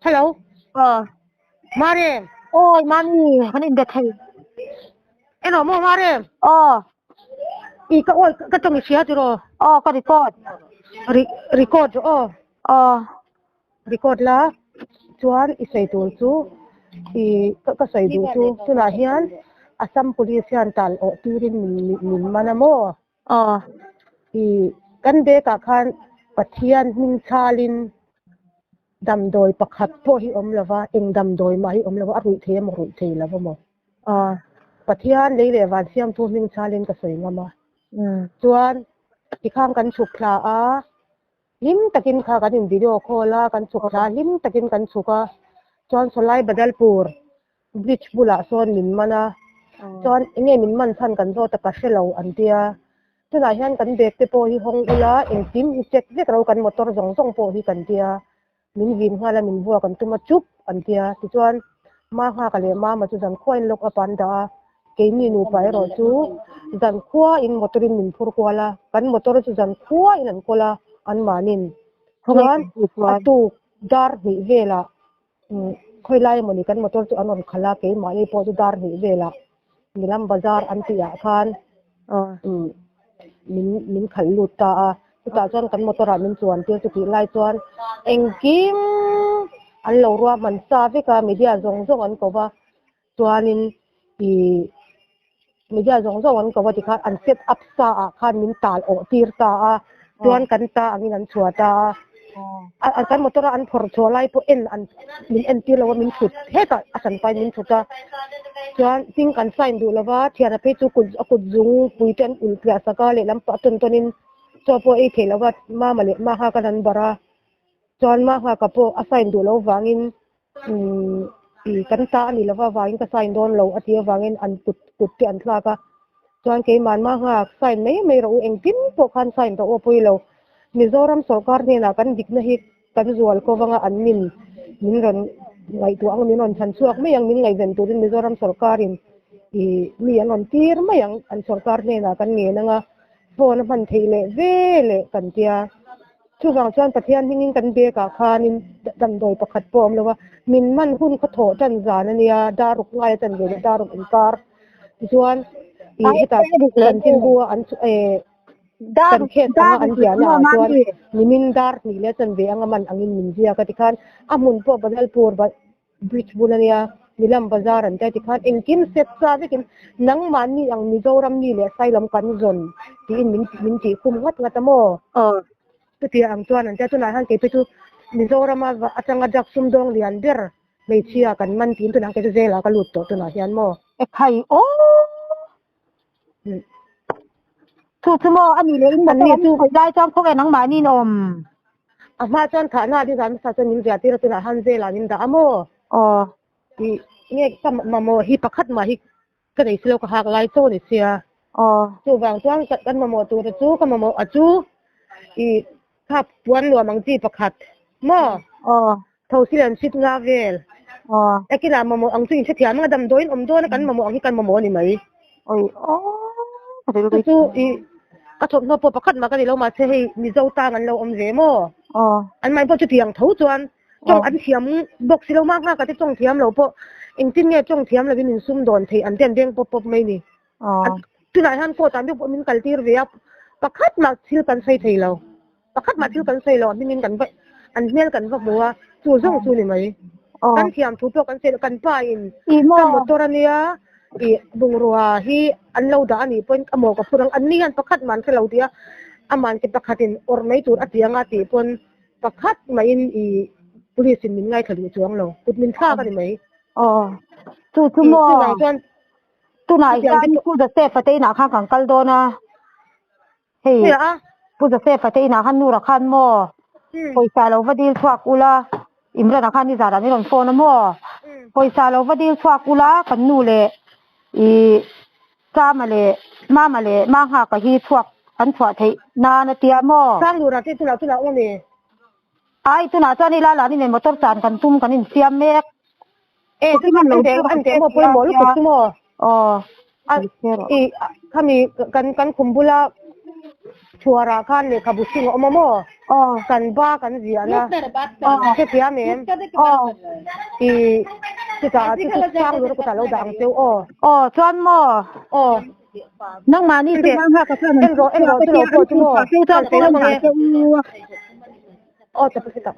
Hello. Aw. Marem. Awi mami kan inbe thei. Eno maw Marem? Aw. I ka awi ka tawng i hria tiraw? Aw ka record. Re record rawh aw. Aw. Record la chuan i sawi tur chu i ka ka sawi duh chu tunah hian Assam Police hian tal awh turin min min man a maw? Aw. I kan bag ah khan Pathian hming chhalin Damdawi pakhat pawh hi awm lova, eng damdawi mah hi awm lova, a ruih thei emaw ruih thei lo emaw. Pathian lei leh van siamtu hming chhalin ka sawi ngam a. Chuan tikhan kan chhuk thla a, hlim takin kha kan in video call a, kan chhuk thla a, hlim takin kan chhuk a. Chuan Sawlai Badalpur bridge bulah sawn min man a, chuan enge min man chhan kan zawt a ka hre lo an tia. Tunah hian kan bag te pawh hi hawng ula, engkim hi check vek ro kan motor zawng zawng pawh hi kan tia, min vin nghal a min vuak an tum a chup an tia, tichuan Ma Nghaka leh Mama chu zankhua in lock up an dah a, keini nupa erawh chu zankhua in motor in min phur kual a, kan motor chu zankhua in an kawl a anmahnin chuan a tuk dar hnih velah Khawi lai emawni kan motor chu an rawn khalh a, keimahni pawh chu dar hnih velah Milam Bazar an tih ah khan min min khalh lut ta a, chutah chuan kan motor ah min chuan tir chu tih lai chuan engkim an lo ruahman sa vek a, media zawng zawng an ko va, chuanin ih media zawng zawng an ko va tikhan an set up sa ah khan min tal awh tir ta a chuan kan ta angin an chhuah ta a a kan motor a an phawrh chhuah lai pawh en an min en tir lo a min thut hetah a hran pahin min thut a chuan hming kan sign duh lo va thiana phei chu kut a kut zung pui te an ulh tliah sak a lehlam pah tawn tawn in chaw pawh ei theih lo va mama leh maha khan an barh a chuan maha ka pawh a sign duh loh vangin Umm kan ta a ni lova vangin ka sign dawn lo a tih avangin an kut kut te an thlak a, chuan keimah mah nghak sign mai mai rawh u engtin pawh khan sign rawh u a pawi lo. Mizoram sorkar hnenah kan dikna hi kan zual ko vanga an min min rawn ngaihtuah ang min rawn chhan chhuak mai ang min ngaihven turin Mizoram sorkarin ih mi an rawn tir mai ang an sorkar hnenah kan ngen anga phone a hman theih leh ve leh kan tia. Chuvang chuan Pathian hmingin kan bag ah khanin damdawi pakhat pawh a awm lo a, min man hun khaw thawh tan zan a nia, dar ruk ngai a chan ve leh dar ruk inkar. Tichuan ih hetah chanchinbu a an eh kan case anga an ziahna ah chuan nimin dar hnih leh a chan ve anga man angin min ziak a tikhan a hmun pawh Badalpur Bridge bul a nia, Milam Bazar an tia tikhan engkim set sa vekin nangmahni ang Mizoram mi leh Sailam kan zawn tiin min min tih khum ngat ngat a maw? Aw. Chutia ang chuan an tia tunah hian kei phei chu Mizorama atanga drug sumdawng lian ber hmeichhia kan man tiin tunah kei chu jail ah ka lut tawh tunah hian maw? Ekhai aw. Chu chu maw a nih leh in motor an khawih lai chuan khawnge nangmahni in awm? A hma chuan thahna a ding zan hmasa chuan min ziah tir a tunah han jail ah min dah a maw? Aw. Ih nge ka mamawh hi pakhat mah hi ka nei silo ka hak lai chaw ni sia. Aw. Chuvang chuan kan mamawh tur chu ka mamawh a chu ih kha puan nuam ang chi pakhat maw? Aw. Thosi an sit nga vel. Aw. Ekinah mamawh ang chu inhrethiam anga damdawiin awm dawn a kan mamawh ang hi kan mamawh a ni mai. Oi aw. Chu chu i ka thawmhnaw pawh pakhat mah ka ni lo mahse hei Mizo tang an lo awm ve maw? Aw. An mahni pawh chutiang tho chuan tawng an thiam bawk si lo mah nghak ate tawng thiam lo pawh engtin nge tawng thiam lovin insum dawn theih an te an veng pawp pawp mai ni. Aw. Tunah hian court ah meuh pawh min kal tir ve a pakhat mah thil kan sawi thei lo. Pakhat mah thil kan sawi lo a hmingin kan va an hmel kan va hmu a chu zawng chu ni mai. Kan thiam thu pawh kan sawi lo kan pa in ka motor a nia ih bungrua hi an lo dah a nih pawhin a maw ka phur ang an ni hian pakhat mah an hre lo tih a aman ke pakhatin awrh mai tur a ti anga tih pawn pakhat mahin ih police in min ngaithla duh chuang lo kut min thlak a ni mai. Aw chu chu maw. Chuvang chuan tunah hian Pu Joseph a te inah khan kan kal dawn a. Hei, Pu Joseph a te inah khan Nura khan maw pawisa lo va dil chhuak ula, Imran a khan nizan ah min rawn phone a maw, pawisa lo va dil chhuak ula kan nu leh ih Chama leh Mama leh Manghaka hi chhuak an chhuah theih nan a tia maw. Sanglura te tunah tunah awm e. Ai tunah chuan ila lani nen motor chan kan tum kan insiam mek. E chu an te an te maw pawimawh lutuk chu maw. Aw. I khami kan kan khum bula Chhuarah khan lehkhabu hring a awm a maw? Aw. Kan ba kan ziahna hrethiam em? Aw. I chutah chu chu sang lura kutah lo dah ang cheu aw. Aw chuan maw? Aw. Nangmahni chu Engte? mang hak a khan an En rawh en rawh chu lo pawh chu maw? cheu chuan Kan sawi an lawk dah ang e. cheu. Aw chapa si tak.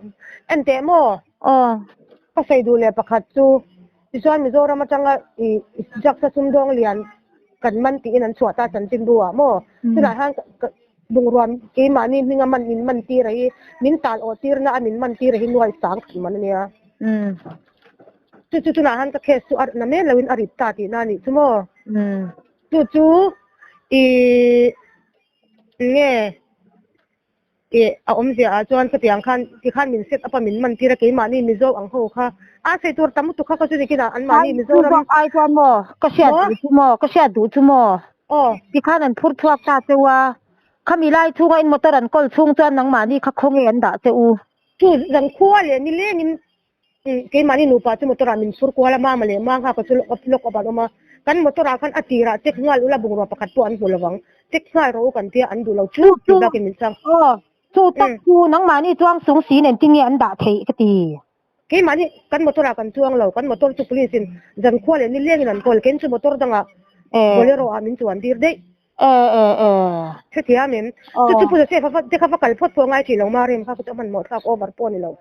Enteh maw? Aw. Ka sawi duh leh pakhat chu tichuan Mizoram atanga i drugs a sumdawng lian kan man tiin an chhuah ta chanchinbu ah maw? Tunah hian bungrua keimahni hminga man min man tir a hi min tal awh tirna a min man tir a hi nuai sang khat man a nia. Chu chu tunah hian ka case chu a na men loin a rit ta tihna a nih chu maw? Chu chu i nge Ih a awmzia ah chuan khatiang khan tikhan min set up a min man tir a keimahni Mizo ang ho kha a sawi tur tam lutuk kha ka chu nikin ah anmahni Mizoram Ai ai chuan maw ka hriat duh chu maw ka hriat duh chu maw aw tikhan an phur chhuak ta cheu a khami lai chhunga in motor an kawl chhung chuan nangmahni kha khawnge an dah che u. Chu zankhua leh nilengin Keimahni nupa chu motor ah min phur kual a, mama leh ma nghak chu lock up an awm a, kan motor ah khan a tirah check nghal ula bungrua pakhat pawh an hmu lovang, check nghal rawh u kan tia an duh lo chu tih bakin min chhang. Aw, chu tak chu nangmahni chuang sung si nen tinge an dah theih ka ti. Keimahni kan motor ah kan chuang lo, kan motor chu police in zankhua leh nilengin an kawl, kein chu motor dangah bolero ah min chuan tir daih. E e e. Hrethiam em? Chu chu Pu Joseph a va te kha va kal phawt pawh ngai thih lo ma rem kha ka chu a hmanhmawh thlak over pawh a ni lo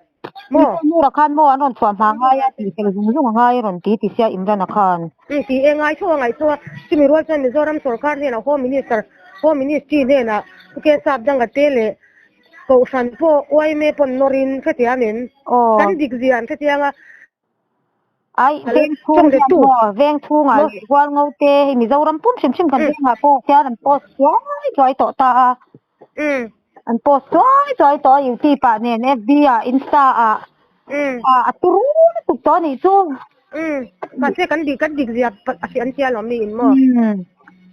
maw? Mura khan maw an rawn chhuah hma ngai a tih fel zung zung a ngai a rawn ti ti sia Imran-a khan. Umm ti e ngai tho a ngaih tho a, chumi rual chuan Mizoram sorkar hnenah Home Minister Home Ministry hnenah Pu K Sap danga te leh Kohhran pawh yma pawn nawrin hrethiam em? Kan dik zia an hrethiang a. Ai, veng chhung hian maw, veng chhungah leh hual ngo te hei Mizoram pum hrim hrim kan vengah pawh khian an post chuai chuai tawh ta a. An post chuai chuai tawh a YouTube ah nen FB ah Insta ah a turu lutuk tawh a nih chu. Mahse kan dik kan dik zia a hriat an hria alawm mi in maw.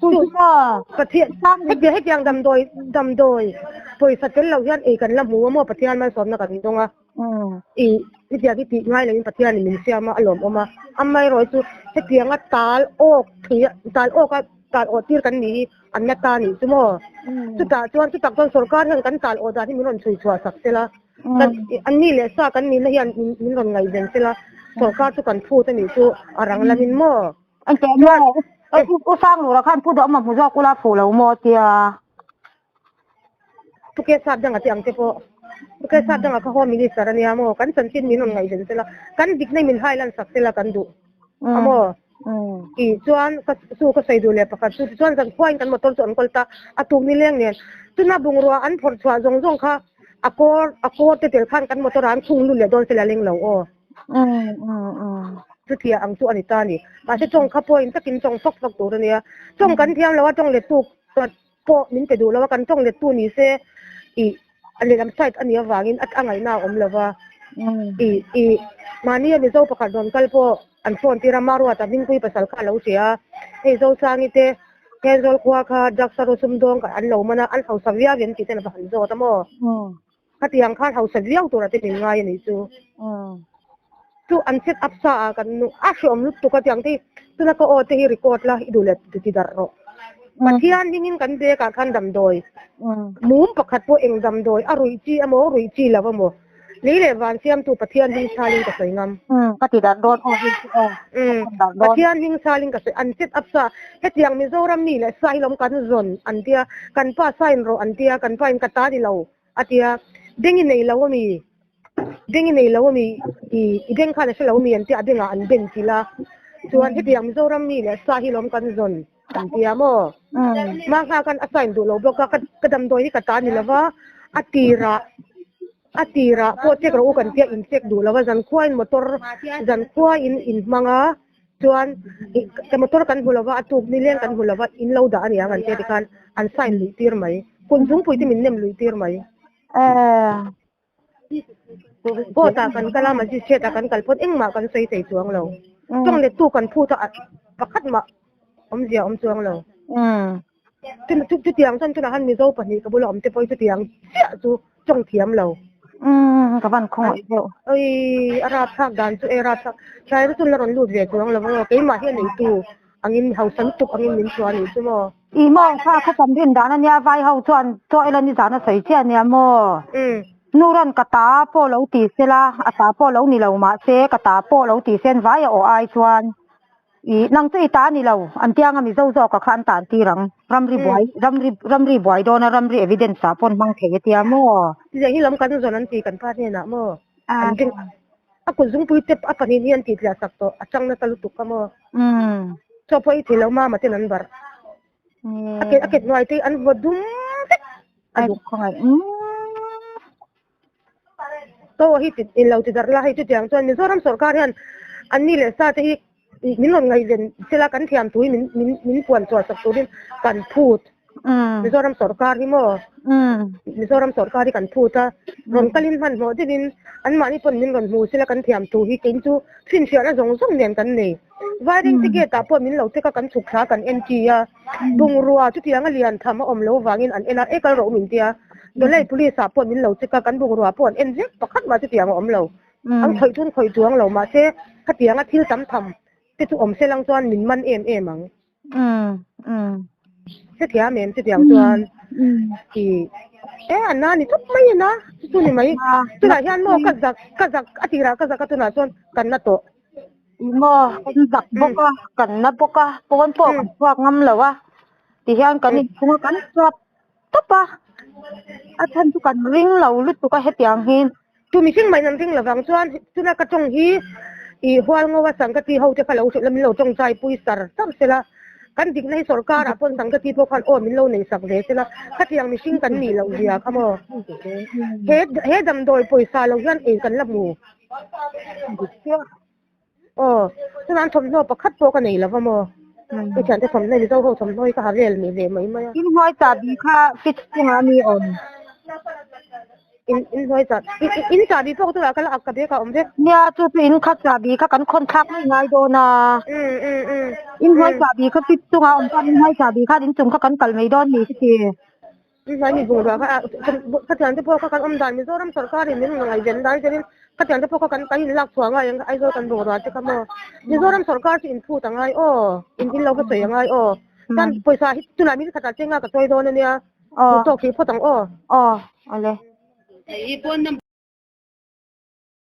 Chu chu maw. Pathian hetiang hetiang damdawi damdawi pawisa tel lo hian ei kan la hmu a maw Pathian malsawmna kan dawng a. I hetiang hi tih ngai loin Pathianin min siam a, a lawmawm a. Amaherawh chu hetianga tal awk thei a, tal awk a, tal awh tir kan nih hi an la ta nih chu maw? Chutah chuan chutak chuan sorkar hian kan tal awh dan hi min rawn chhui chhuah sak sela, kan an ni leh sa kan nihna hian min rawn ngaihven sela, sorkar chu kan phut a nih chu a rang lamin maw? An teh maw? U Sanglura khan pu Duhawma hmu zawk ula fuh lo maw tia. Phuke sap danga te ang te pawh Phuke sap danga kha Home Minister a nia maw? Kan chanchin min rawn ngaihven sela, kan dikna min hailan sak sela kan duh a maw? Tih chuan ka chu ka sawi duh leh pakhat chu tichuan zan khuain kan motor chu an kawl ta a tuk nileng nen chuna bungrua an phawrh chhuah zawng zawng kha a kawr a kawr te tel khan kan motor ah an khung lut leh dawn sela leng lo aw. Chutia ang chu a ni ta a ni. Mahse tawng kha pawhin takin tawng fak fak tur a nia. Tawng kan thiam lo a tawng let tuk pawh min pe duh lo a, kan tawng lettu ni se ih a lehlam side a nih avangin a a ngaihna a awm lo va, ih ih mahni a Mizo pakhat rawn kal pawh an phone tir a, Maruata Hmingpui pasal kha a lo hria a, hei Zosangi te Thenzawl khua kha drugs a rawsum dawng an lo man a, an hausa viau em tih ten a va han zawt a maw? Khatiang khan hausa viau tura te min ngai a nih chu. Chu an set up sa ah kan nu a hreawm lutuk a tiang te hi tuna ka aw te hi record la i duh leh ti darh rawh. Pathian hmingin kan bag ah khan damdawi mum pakhat pawh eng damdawi a ruih chi emaw ruih chi lo emaw lei leh van siamtu Pathian hming chalin ka sawi ngam. Ka ti darh dawn aw hei chu aw. Pathian hming chalin ka sawi an set up sa hetiang Mizoram mi leh sa hi lawm kan zawn an tia kan pa sign rawh an tia kan pa in ka ta ni lo. A ti a, Beng i nei lo a mi? Beng i nei lo a mi? I i beng khan a hre lo a mi? An ti a, a bengah an ben chilh a. Chuan hetiang Mizoram mi leh sa hi lawm kan zawn an ti a maw? Mahngha khan a sign duh lo bawk a, ka damdawi hi ka ta ni lo va, a tirah a tirah pawh check rawh u kan tia in check duh lo va, zankhuain motor zankhuain in hmang a, chuan ka motor kan hmu lova a tuk nileng kan hmu lova in lo dah a niang an tia tikhan an sign luih tir mai kut zungpui te min nem luih tir mai court ah kan kal a magistrate ah kan kal phawt engmah kan sawi thei chuang lo tawng let tu kan phut a pakhat mah awmzia awm chuang lo Chutiang chuan tunah khan Mizo pahnih ka bula awm te pawh hi chutiang chiah chu tawng thiam lo. Ka van khawngaih deuh. Oi, a rapthlak dan chu e rapthlak. Thlai chu la rawn lut ve chuang lo ang aw, keimah hi a neitu. angin mi hausa lutuk angin min chhuah a nih chu maw. I maw kha kha kan rin dan ania vai ho chuan chaw ela nizan a sawi chiah ania maw. Nuran ka ta pawh lo ti sela a ta pawh lo ni lo mahse ka ta pawh lo ti sen vai a awh ai chuan i nang chu i ta ni lo an tianga mizo zawk a kha an tan tir ang ramri buai ramri ramri buai dawna ramri evidence ah pawn hmang thei atia maw. Tiang hi lam kan zawn an ti kan pa hnenah maw an ring A kut zungpui te a pahnih hi an tih tliah sak tawh, a chang nasa lutuk kha maw. Chaw pawh ei thei lo mama ten an barh. A ke a ke hnuai te an vaw dum vek a duk. To hi ti lo ti darh la hei chutiang chuan Mizoram sorkar hian an ni leh sa te hi min rawn ngaihven sela kan thiam thu hi min min min puan chhuah sak turin kan phut. Mizoram sorkar hi maw Mizoram sorkar hi kan phut a rawn kalin hmanhmawh deuhin anmahni pawn min rawn hmu sela kan thiam thu hi kein chu finfiahna zawng zawng nen kan nei. Vairengte gate ah pawh min lo check a kan chhuk thla kan entry a bungrua chutiang a lian tham a awm lo vangin an en a e kal rawh u min tia Dawlei police ah pawh min lo check a kan bungrua pawh an en vek pakhat mah chutiang a awm lo. An khawih chu an khawih chuang lo mahse khatianga thil tam tham te chu awm selang chuan min man em em ang. Hetiang em chutiang chuan i e an na ni tawp mai ina chu chu ni mai tunah hian maw ka zak ka zak a tirah ka zak a tunah chuan kan na tawh. Maw kan zak bawk a kan na bawk a pawn pawh kan chhuak ngam lo a tihian kan inchhung a kan chhuak tawp a a chhan chu kan ring lo lutuk a hetiang hi. Chu mihring mai an ring lovang chuan chuna ka tawng hi i hual ngo a Sangkati ho te kha lo hrilh a min lo tawngtai pui sar sar sela kan dikna hi sorkar ah pawn Sangkati pawh khan aw min lo nei sak ve sela khatiang mihring kan nih loh zia kha maw he he damdawi pawisa lo hian ei kan la hmu. Aw, chuan thawmhnaw pakhat pawh ka nei lo va maw? I thiante thawmhnaw, Mizo ho thawmhnaw hi ka ha vel ni ve mai mai a. Inhnuai chahbi kha fridge chungah a mi awm? In inhnuai chah, in chahbi pawh tunah ka la ak ka bag ah a awm vek. Nia, chu chu in khat chahbi kha kan khawn thlak mai ngai dawn a. Inhnuai chahbi kha fridge chungah a awm chuan inhnuai chahbi khan inchung kha kan kal mai dawn ni ka ti. Mahni bungrua kha khatiang te pawh kha kan awm dan Mizoram sorkarin min rawn ngaihven dan zerin khatiang te pawh kha kan kan inlak chhuah ngai ang Aizawl kan bungrua te kha maw Mizoram sorkar chu inphut a ngai aw in in lo va sawi a ngai aw chuan pawisa hi tunah min khatah chenga ka chawi dawn ania duhtawk hrih phawt ang aw. Aw awle.